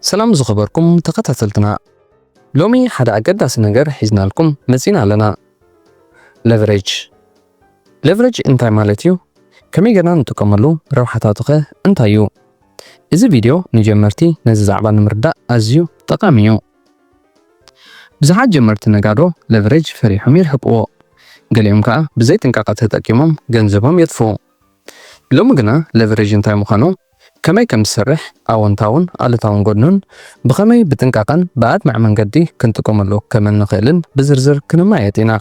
ሰላም ዝኸበርኩም ተኸታተልትና፣ ሎሚ ሓደ ኣገዳሲ ነገር ሒዝናልኩም መጺና ኣለና። ለቨሬጅ። ለቨሬጅ እንታይ ማለት እዩ? ከመይ ጌርና ንጥቀመሉ? ረብሓታቱ ኸ እንታይ እዩ? እዚ ቪድዮ ንጀመርቲ ነዚ ዛዕባ ንምርዳእ ኣዝዩ ጠቓሚ እዩ። ብዙሓት ጀመርቲ ነጋዶ ለቨሬጅ ፈሪሖም ይርሕቅዎ። ገሊኦም ከኣ ብዘይ ጥንቃቐ ተጠቂሞም ገንዘቦም የጥፍኡ። ሎሚ ግና ለቨሬጅ እንታይ ምዃኑ፣ ከመይ ከም ዝሰርሕ፣ ኣወንታውን ኣሉታውን ጎድኑን ብኸመይ ብጥንቃቐን ብኣድማዒ መንገዲ ክንጥቀመሉ ከም እንኽእልን ብዝርዝር ክንመያየጥ ኢና።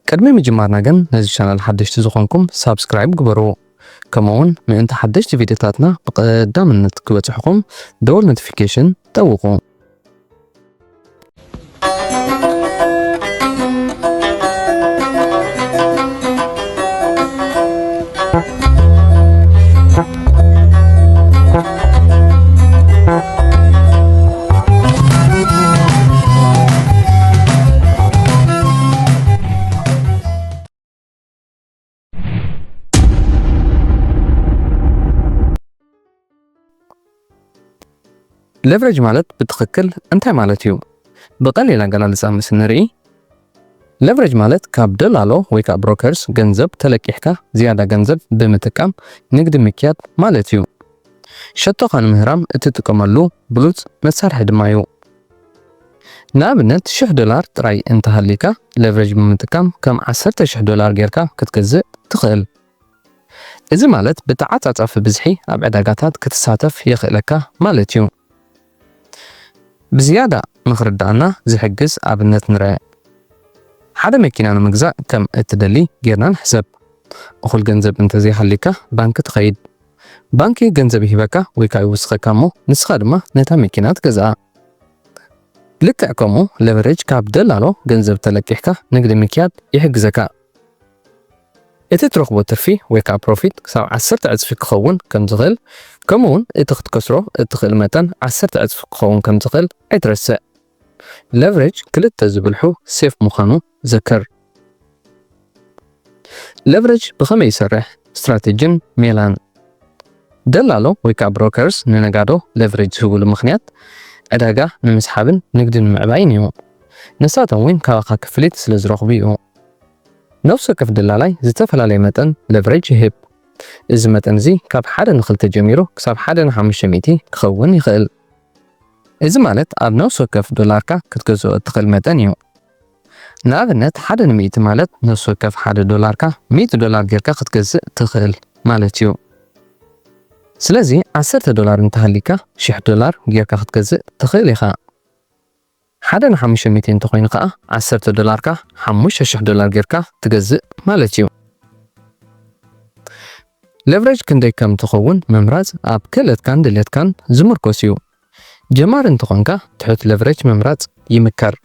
ቅድሚ ምጅማርና ግን ነዚ ቻናል ሓደሽቲ ዝኾንኩም ሳብስክራይብ ግበሩ። ከምኡውን ምእንቲ ሓደሽቲ ቪድዮታትና ብቐዳምነት ክበጽሕኹም ደወል ኖቲፊኬሽን ጠውቑ። ለቨሬጅ ማለት ብትኽክል እንታይ ማለት እዩ? ብቐሊል ኣገላልጻ ምስ ንርኢ፣ ለቨሬጅ ማለት ካብ ደላሎ ወይ ከዓ ብሮከርስ ገንዘብ ተለቂሕካ ዝያዳ ገንዘብ ብምጥቃም ንግዲ ምክያድ ማለት እዩ። ሸቶኻ ንምህራም እትጥቀመሉ ብሉጽ መሳርሒ ድማ እዩ። ንኣብነት፣ ሽሕ ዶላር ጥራይ እንተሃልዩካ፣ ለቨሬጅ ብምጥቃም ከም ዓሰርተ ሽሕ ዶላር ጌርካ ክትገዝእ ትኽእል። እዚ ማለት ብተዓጻጻፊ ብዝሒ ኣብ ዕዳጋታት ክትሳተፍ የኽእለካ ማለት እዩ። ብዝያዳ ንኽርድኣና ዝሕግዝ ኣብነት ንርአ። ሓደ መኪና ንምግዛእ ከም እትደሊ ጌርና ንሕሰብ። እኹል ገንዘብ እንተዘይሃልዩካ፣ ባንኪ ትኸይድ። ባንኪ ገንዘብ ይህበካ ወይ ከዓ ይውስኸካ እሞ፣ ንስኻ ድማ ነታ መኪና ትገዝኣ። ልክዕ ከምኡ፣ ለቨሬጅ ካብ ደላሎ ገንዘብ ተለቂሕካ ንግዲ ምክያድ ይሕግዘካ። እቲ ትረኽቦ ትርፊ ወይ ከዓ ፕሮፊት ክሳብ ዓሰርተ ዕጽፊ ክኸውን ከም ዝኽእል፣ ከምኡ እውን እቲ ክትከስሮ እትኽእል መጠን ዓሰርተ ዕጽፊ ክኸውን ከም ዝኽእል ኣይትረስዕ። ለቨሬጅ ክልተ ዝብልሑ ሴፍ ምዃኑ ዘክር። ለቨሬጅ ብኸመይ ይሰርሕ? ስትራቴጂን ሜላን። ደላሎ ወይ ከዓ ብሮከርስ ንነጋዶ ለቨሬጅ ዝህብሉ ምኽንያት ዕዳጋ ንምስሓብን ንግዲ ንምዕባይን እዩ። ንሳቶም እውን ካባኻ ክፍሊት ስለ ዝረኽቡ እዩ። ነፍሲ ወከፍ ደላላይ ዝተፈላለየ መጠን ለቨሬጅ ይህብ። እዚ መጠን እዚ ካብ ሓደ ንኽልተ ጀሚሩ ክሳብ ሓደ ንሓሙሽተ ሚእቲ ክኸውን ይኽእል። እዚ ማለት ኣብ ነፍሲ ወከፍ ዶላርካ ክትገዝኦ እትኽእል መጠን እዩ። ንኣብነት፣ ሓደ ንሚእቲ ማለት ነፍሲ ወከፍ ሓደ ዶላርካ ሚእቲ ዶላር ጌርካ ክትገዝእ ትኽእል ማለት እዩ። ስለዚ ዓሰርተ ዶላር እንተሃልዩካ፣ ሽሕ ዶላር ጌርካ ክትገዝእ ትኽእል ኢኻ። ሓደ ንሓሙሽተ ሚእቲ እንተኾይኑ ከኣ፣ ዓሰርተ ዶላርካ ሓሙሽተ ሽሕ ዶላር ጌርካ ትገዝእ ማለት እዩ። ለቨሬጅ ክንደይ ከም ትኸውን ምምራጽ ኣብ ክእለትካን ድሌትካን ዝምርኮስ እዩ። ጀማሪ እንተኾንካ፣ ትሑት ለቨሬጅ ምምራጽ ይምከር።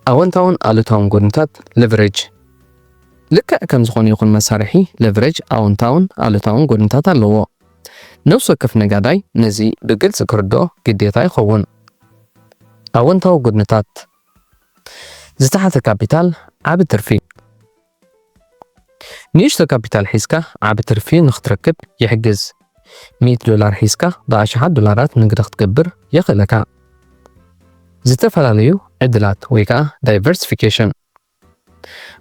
ኣወንታውን ኣሉታውን ጎድንታት ለቨሬጅ። ልክዕ ከም ዝኾነ ይኹን መሳርሒ፣ ለቨሬጅ ኣወንታውን ኣሉታውን ጎድንታት ኣለዎ። ነፍሲ ወከፍ ነጋዳይ ነዚ ብግልጺ ክርድኦ ግዴታ ይኸውን። ኣወንታዊ ጎድንታት፣ ዝተሓተ ካፒታል፣ ዓቢ ትርፊ። ንእሽቶ ካፒታል ሒዝካ ዓቢ ትርፊ ንኽትረክብ ይሕግዝ። ሚእቲ ዶላር ሒዝካ ብኣሽሓት ዶላራት ንግዲ ክትገብር የኽእለካ። ዝተፈላለዩ ዕድላት ወይ ከዓ ዳይቨርሲፊኬሽን።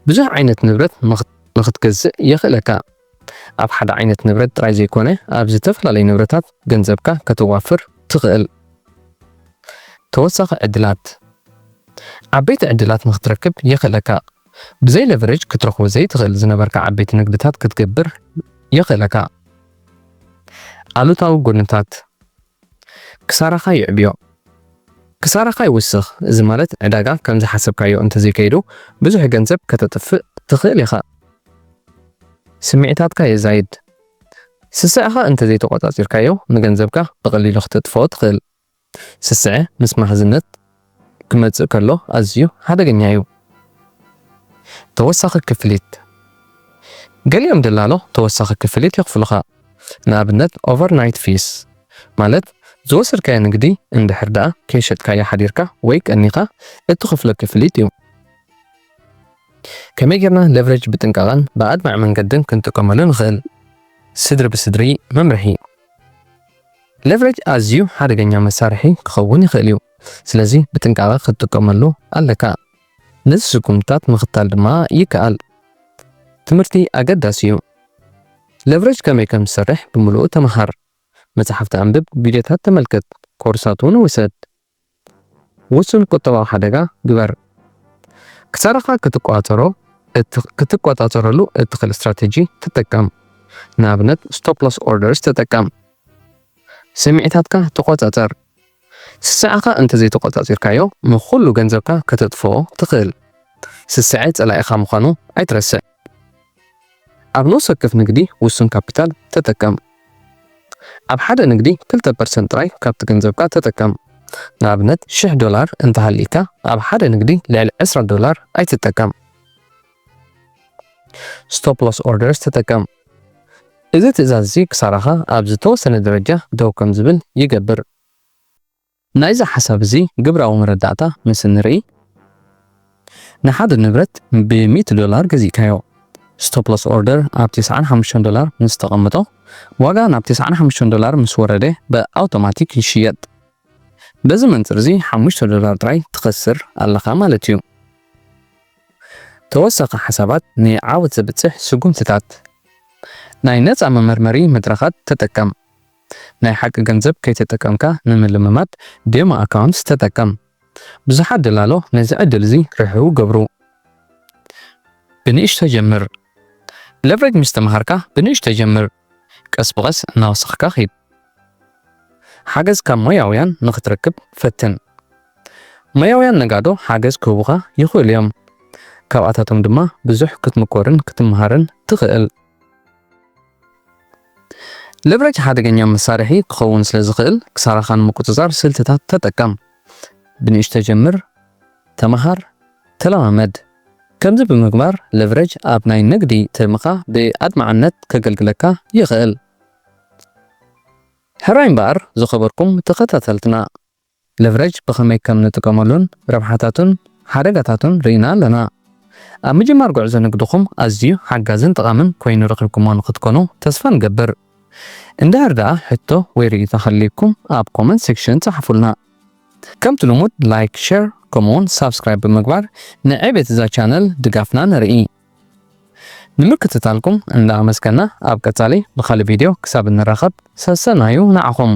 ብዙሕ ዓይነት ንብረት ንኽት-፣ ንኽትገዝእ የኽእለካ። ኣብ ሓደ ዓይነት ንብረት ጥራይ ዘይኮነ፣ ኣብ ዝተፈላለዩ ንብረታት ገንዘብካ ከተዋፍር ትኽእል። ተወሳኺ ዕድላት። ዓበይቲ ዕድላት ንኽትረክብ የኽእለካ። ብዘይ ለቨሬጅ ክትረኽቦ ዘይትኽእል ዝነበርካ ዓበይቲ ንግድታት ክትገብር የኽእለካ። ኣሉታዊ ጎንታት። ክሳራኻ ይዕብዮ። ክሳራኻ ይውስኽ። እዚ ማለት ዕዳጋ ከም ዝሓሰብካዮ እንተዘይከይዱ፣ ብዙሕ ገንዘብ ከተጥፍእ ትኽእል ኢኻ። ስምዒታትካ የዛይድ። ስስዕኻ እንተዘይተቖጻጺርካዮ፣ ንገንዘብካ ብቐሊሉ ክተጥፍኦ ትኽእል። ስስዐ ምስ ማሕዝነት ክመጽእ ከሎ ኣዝዩ ሓደገኛ እዩ። ተወሳኺ ክፍሊት። ገሊኦም ደላሎ ተወሳኺ ክፍሊት የኽፍሉኻ። ንኣብነት፣ ኦቨርናይት ፊስ፣ ማለት ዝወሰድካዮ ንግዲ እንድሕር ደኣ ከይሸጥካዮ ሓዲርካ ወይ ቀኒኻ እትኸፍሎ ክፍሊት እዩ። ከመይ ጌርና ለቨሬጅ ብጥንቃቐን ብኣድማዒ መንገድን ክንጥቀመሉ ንኽእል? ስድሪ ብስድሪ መምርሒ። ለቨሬጅ ኣዝዩ ሓደገኛ መሳርሒ ክኸውን ይኽእል እዩ። ስለዚ ብጥንቃቐ ክትጥቀመሉ ኣለካ። ነዚ ስጉምትታት ምኽታል ድማ ይከኣል። ትምህርቲ ኣገዳሲ እዩ። ለቨሬጅ ከመይ ከም ዝሰርሕ ብምሉኡ ተመሃር። መጽሓፍቲ ኣንብብ፣ ቪድዮታት ተመልከት፣ ኮርሳት እውን ውሰድ። ውሱን ቁጠባዊ ሓደጋ ግበር። ክሳራኻ ክትቆጻጸሮ ክትቆጻጸረሉ እትኽእል ስትራተጂ ተጠቀም። ንኣብነት ስቶፕ ሎስ ኦርደርስ ተጠቀም። ስምዒታትካ ተቆጻጸር። ስስዐኻ እንተዘይተቆጻጺርካዮ ንኹሉ ገንዘብካ ከተጥፍኦ ትኽእል። ስስዐ ጸላኢኻ ምዃኑ ኣይትረስዕ። ኣብ ነፍሲ ወከፍ ንግዲ ውሱን ካፒታል ተጠቀም። ኣብ ሓደ ንግዲ ክልተ ፐርሰንት ጥራይ ካብቲ ገንዘብካ ተጠቀም። ንኣብነት ሽሕ ዶላር እንተሃልይካ ኣብ ሓደ ንግዲ ልዕሊ ዕስራ ዶላር ኣይትጠቀም። ስቶፕ ሎስ ኦርደርስ ተጠቀም። እዚ ትእዛዝ እዚ ክሳራኻ ኣብ ዝተወሰነ ደረጃ ደው ከም ዝብል ይገብር። ናይዚ ሓሳብ እዚ ግብራዊ መረዳእታ ምስ ንርኢ፣ ንሓደ ንብረት ብ ሚእቲ ዶላር ገዚእካዮ፣ ስቶፕ ሎስ ኦርደር ኣብ ተስዓን ሓሙሽተን ዶላር ምስ ተቐምጦ፣ ዋጋ ናብ ተስዓን ሓሙሽተን ዶላር ምስ ወረደ ብኣውቶማቲክ ይሽየጥ። በዚ መንፅር እዚ ሓሙሽተ ዶላር ጥራይ ትኸስር ኣለኻ ማለት እዩ። ተወሳኺ ሓሳባት ንዓወት ዘብፅሕ ስጉምትታት። ናይ ነፃ መመርመሪ መድረኻት ተጠቀም። ናይ ሓቂ ገንዘብ ከይተጠቀምካ ንምልምማድ ዴሞ ኣካውንትስ ተጠቀም። ብዙሓት ደላሎ ነዚ ዕድል እዚ ርሑው ገብሩ። ብንእሽቶ ጀምር። ለቨሬጅ ምስ ተምሃርካ ብንእሽቶ ጀምር። ቀስ ብቐስ እናወሰኽካ ኺድ። ሓገዝ ካብ ሞያውያን ንኽትረክብ ፈትን። ሞያውያን ነጋዶ ሓገዝ ክህቡኻ ይኽእሉ እዮም። ካብኣታቶም ድማ ብዙሕ ክትምኮርን ክትምሃርን ትኽእል። ለቨሬጅ ሓደገኛ መሳርሒ ክኸውን ስለ ዝኽእል፣ ክሳራኻ ንምቁጽጻር ስልትታት ተጠቀም። ብንእሽቶ ጀምር፣ ተመሃር፣ ተለማመድ። ከምዚ ብምግባር፣ ለቨሬጅ ኣብ ናይ ንግዲ ትርምኻ ብኣድማዕነት ከገልግለካ ይኽእል። ሕራይ እምበኣር፣ ዝኸበርኩም ተኸታተልትና፣ ለቨሬጅ ብኸመይ ከም ንጥቀመሉን ረብሓታቱን ሓደጋታቱን ርኢና ኣለና። ኣብ ምጅማር ጉዕዞ ንግድኹም ኣዝዩ ሓጋዝን ጠቓምን ኮይኑ ረኺብኩሞ ንኽትኮኑ ተስፋ ንገብር። እንድሕር ደኣ ሕቶ ወይ ርእይቶ ሃልይኩም ኣብ ኮመንት ሴክሽን ጸሓፉልና። ከምቲ ልሙድ ላይክ፣ ሸር ከምኡውን ሳብስክራይብ ብምግባር ንዕቤት እዛ ቻነል ድጋፍና ንርኢ። ንምክትታልኩም እንዳኣመስገና ኣብ ቀጻሊ ብኻልእ ቪድዮ ክሳብ እንራኸብ ሰሰናዩ ንዓኹም።